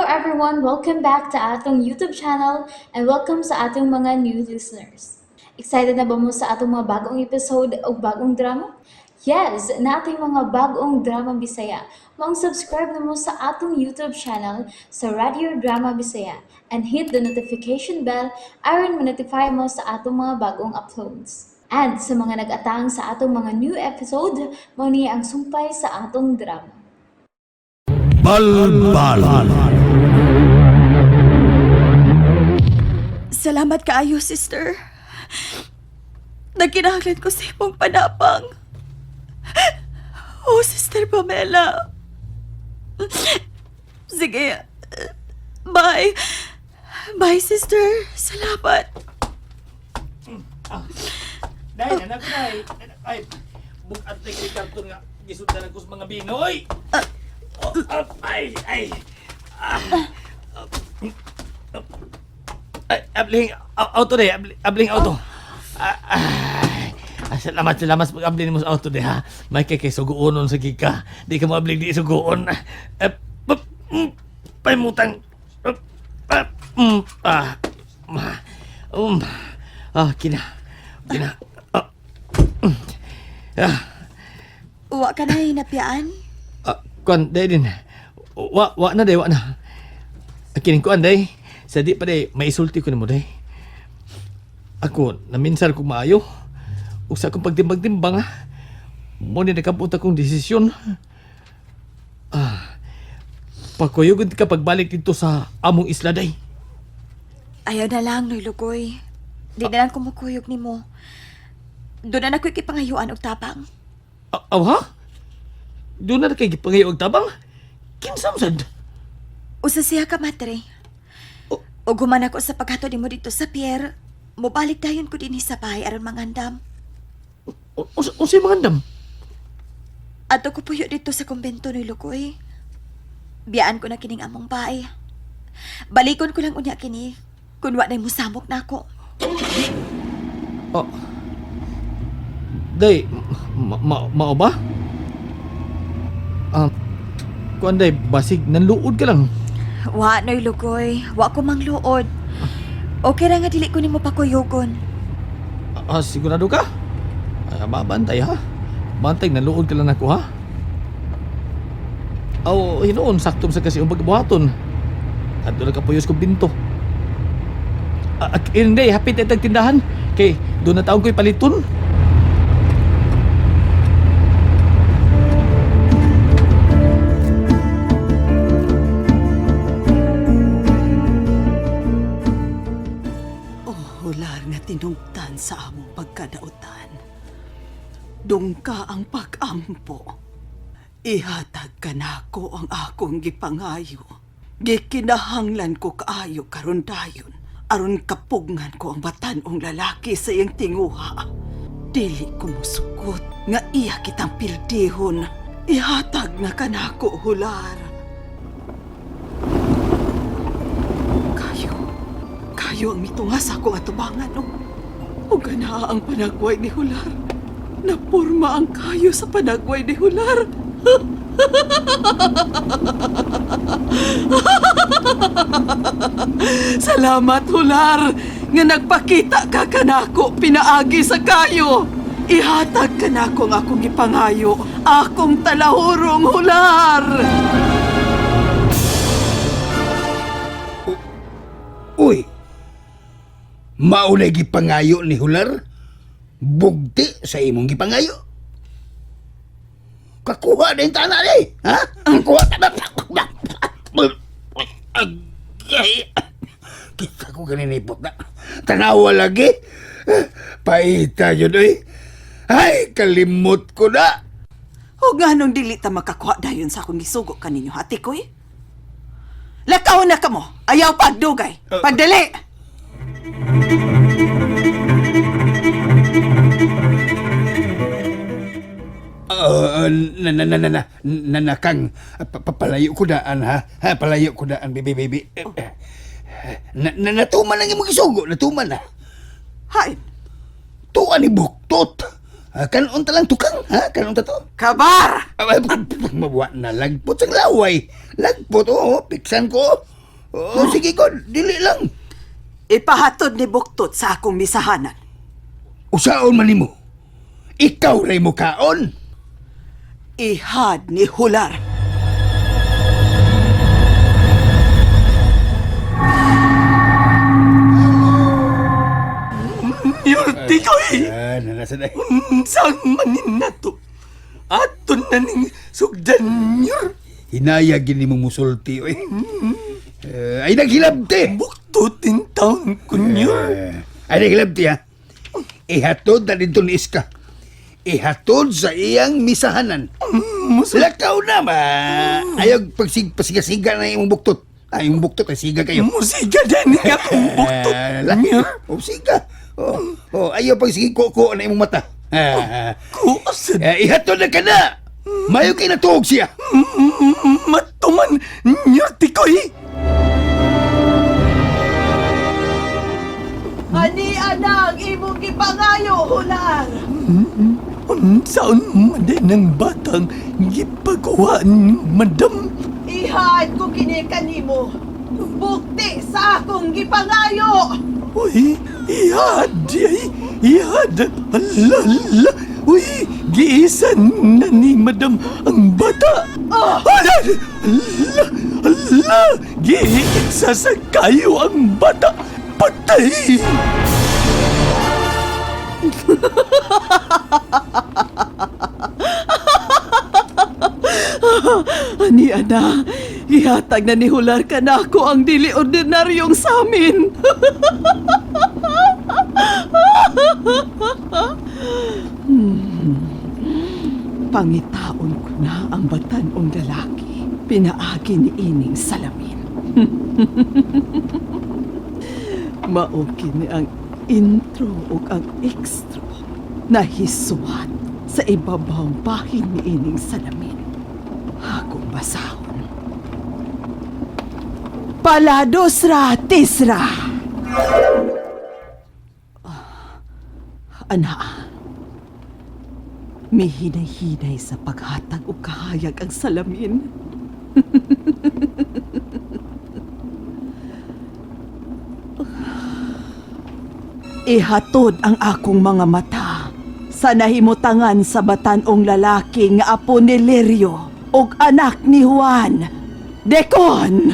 everyone! Welcome back to atong YouTube channel and welcome sa atong mga new listeners. Excited na ba mo sa atong mga bagong episode o bagong drama? Yes, nating mga bagong drama Bisaya. Maong subscribe na mo sa atong YouTube channel sa Radio Drama Bisaya and hit the notification bell aron ma-notify mo sa atong mga bagong uploads. And sa mga nag-atang sa atong mga new episode, mao ni ang sumpay sa atong drama. Balbal. Salamat kaayo, sister. Nagkinahanglan ko sa imong panapang. Oh, Sister Pamela. Sige. Bye. Bye, sister. Salamat. Dahil, anak ko dahil. Ay, bukat na kay karton nga. Gisundan ko sa mga binoy. Oh, ah, ay, ay. Ah. Ay, abling, auto day, abling auto. Ah, ay. Ah, salamat, salamat sa pag-abling mo sa auto day, ha. May kay suguonon sa gika. Di ka mo abling di suguon. Eh, pap, paimutang. Ah, ah, ma, ah, kina, kina. Ah, ah, Wa ka na hinapyaan? Ah, kuan, day din. Wa, wa na day, wa na. Ah, kining kuan day. Sa di pa day, maisulti ko nimo day. Ako, naminsar ko maayo. Ug sa akong pagtimbang-timbang, ah, mo ni nakabot akong desisyon. Ah, pakuyugod ka pagbalik dito sa among isla day. Ayaw na lang, Noy Lugoy. Di na lang kumukuyog nimo. Doon na ako'y kipangayuan og tabang. Aw, ha? Doon na kay gipangayo og tabang? Kinsam sad? Usa siya ka, matre. O- Ug human ako sa paghatod nimo dito sa pier, mobalik dayon ko dinhi sa bahay aron mangandam. Unsay mangandam? Ato ko puyo dito sa kumbento ni Lugoy. Biyaan ko na kining among bahay. Balikon ko lang unya kini kun wa nay musamok nako. Oh. Day, mao ba? Ah, kuan day, basig nanluod ka lang. Wa noy Lugoy, wa ko mangluod. Okay ra nga dili ko nimo pakuyogon. Ah, sigurado ka? Ah, bantay ha? Bantay, nanluod ka lang ako ha? Aw, hinuon, sakto sa kasi ang pagbuhaton. Adto na kapuyos kong binto. Ah, ah, hindi, hapit itang tindahan. Kay, doon na taong ko'y paliton. Oh, hular nga tinungtan sa among pagkadautan. Dungka ang pag-ampo. Ihatag ka nako ang akong gipangayo. Gikinahanglan ko kaayo karon dayon. Aron kapugngan ko ang batan-ong lalaki sa iyang tinguha. Dili ko musukot nga iya kitang pildihon. Ihatag na kanako, hular. Kayo, kayo ang mitunga sa akong atubangan, o. O ganaa ang panagway ni Hular. Napurma ang kayo sa panagway ni Hular. Salamat, Hular, nga nagpakita ka kanako pinaagi sa kayo. Ihatag kanako ang akong gipangayo, akong talahurong Hular. Uy! Maunay gipangayo ni Hular? Bugti sa imong gipangayo. Kakuha na yung tanan eh! Ha? Kakuha ta na! Agay! Kita ko ganinipot na. Tanawa lagi. Paita yun eh. Ay, kalimot ko na. O nganong dili ta makakuha dayon sa akong gisugo kaninyo, ate koy? Lakaw na kamo. Ayaw pagdugay. Pagdali! Na na na na na na na kang palayo ko daan ha. Ha, palayo ko daan, baby baby. Eh, Na, na natuman ang imong gisugo, natuman na. Hain. Tuan ni buktot. Ah, kanon ta lang tukang, ha? Kanon ta to. Kabar! Mabuwa na lagpot sa laway. Lagpot, oo, piksan ko. Oh, sige ko, dili lang. Ipahatod ni Buktot sa akong misahanan. Usaon man nimo. Ikaw ray mo kaon. Ihad ni Hular. Yorti ko eh. Ah, nasa na. Saan manin na to? Aton na ning sugdan yor. Hinaya gini mo musulti oy. Eh, ay naghilabti. Buktutin taon ko nyor. Eh, ay naghilabti ha. Ihatod na dito ni Iska. Ihatod sa iyang misahanan. Lakaw na ba? Ayaw pagsigasiga na imong buktot. Ay, imong buktot ay siga kayo. Musiga din nga akong buktot Eh, la- nyor. Oh, siga. Oh, oh, ayaw pagsige ko na imong mata. Ah, Kuasad eh, ihatod na ka na. Mayo kay natuog siya. matuman nyor ko eh. Ani ana ang imong gipangayo, Hular. Unsaon man din ng batang gipaguhaan, madam? Ihad ko kini kanimo. Bukti sa akong gipangayo. Uy, ihad, ay, ihad, ala, ala. Uy, giisan na ni madam ang bata. Ah! Ala, ala, ala, giisa sa kayo ang bata. Patay! Ani ana, ihatag na ni Hular kanako ang dili ordinaryong samin. Pangitaon ko na ang batan-ong lalaki. Pinaagi ni ining salamin. Mao kini ang intro ug ang extra nahiswat sa ibabaw bahin ni ining salamin. Akong basahon. Palados ra, tisra! Ah, Ana, may hinay-hinay sa paghatag og kahayag ang salamin. Ihatod ang akong mga mata sa nahimutangan sa batan-ong lalaki nga apo ni Lirio ug anak ni Juan. Dekon!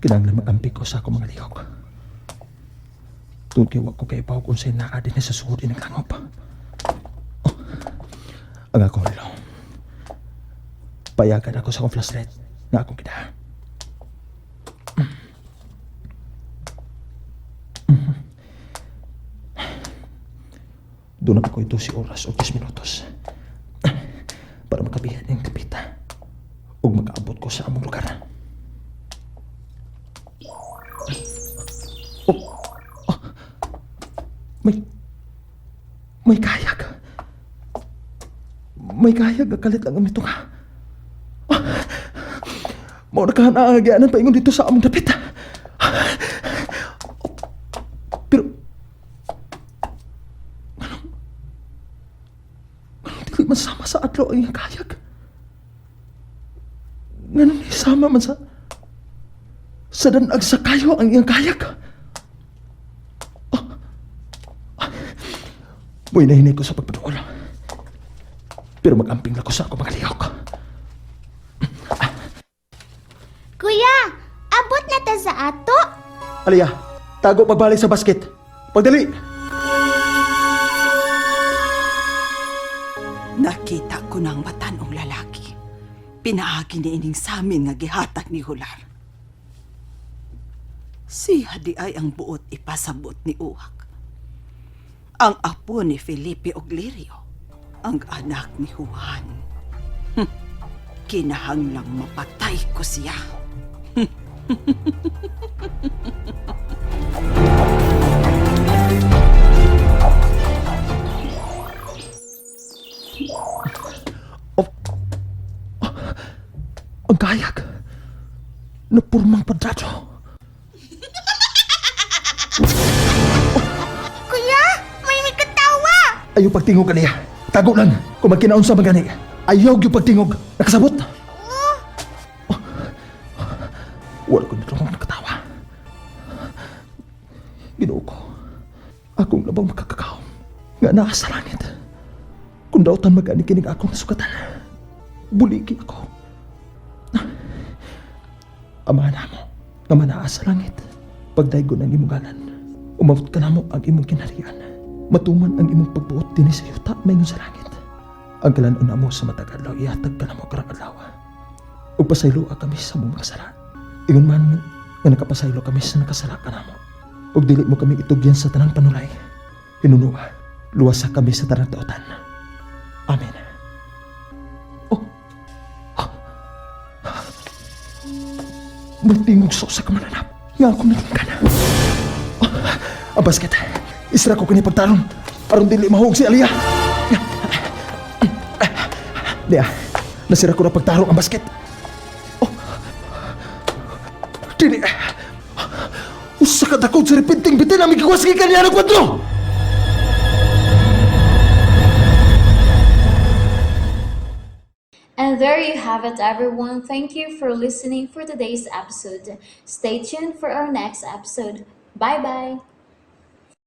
Kinahanglan mag-ampi ko sa akong mga lihok. Tungod kay wa ko kay ibaw kung sa'yo naa din sa suod ng langop. Oh, ang akong relo. Payagan ako sa akong flashlight nga akong kita. Doon na ko 12 oras o 10 minutos para makabihan ng kapita ug makaabot ko sa among lugar. May... May kayag. May kayag. Kalit lang ang ito nga. Mao na ka na ang agyanan paingon dito sa among dapit. Pero... Anong... Anong dili man sama sa adlaw ang iyang kayag? Nganong isama man sa... Sa danag sa kayo ang iyang kayag? Buhay na hinay ko sa pagpadukol. Pero mag-amping lang ko sa ako mga lihok. Kuya, abot na ta sa ato. Aliyah, tago pagbalik sa basket. Pagdali! Nakita ko ng batan-ong lalaki. Pinaagi ni ining samin nga gihatag ni Hular. Siya di ay ang buot ipasabot ni Uwak. Ang apo ni Felipe Oglirio, ang anak ni Juan. Kinahanglang mapatay ko siya. Ang kayag. Napurmang padrado. Kuya, Ayaw pagtingog kaniya. Tago lang. Kung magkinaon sa magani. Ayaw gyud pagtingog. Nakasabot. Oh. Wala ko natulong nakatawa. Ginoo ko. Akong labang makakakaw. Nga naa sa langit. Kung dautan magani kining akong nasugatan. Buligi ako. Ama namo, nga manaa sa langit. Pagdaygon ang imong ngalan. Umabot ka namo ang imong kinaharian. Matuman ang imong pagbuot dinhi sa yuta maingon sa langit. Ang kalan-on namo sa matag adlaw ihatag ka namo karong adlaw. Ug pasayloa kami sa among mga sala. Ingon man nga nakapasaylo kami sa nakasala kanamo. Ug dili mo kami itugyan sa tanang panulay. Hinunoa, luwasa kami sa tanang dautan. Amen. Oh. May tingog sa usa ka mananap. Nga akong nagingkana. Oh, ang basket. Isra ko kini pagtarong. Aron dili mahug si Aliyah. Lia, nasira ko na pagtarong ang basket. Oh. Dili. Usa ka dakog sa repenting bitin ang gigawas gikan niya ng kwadro. And there you have it, everyone. Thank you for listening for today's episode. Stay tuned for our next episode. Bye bye.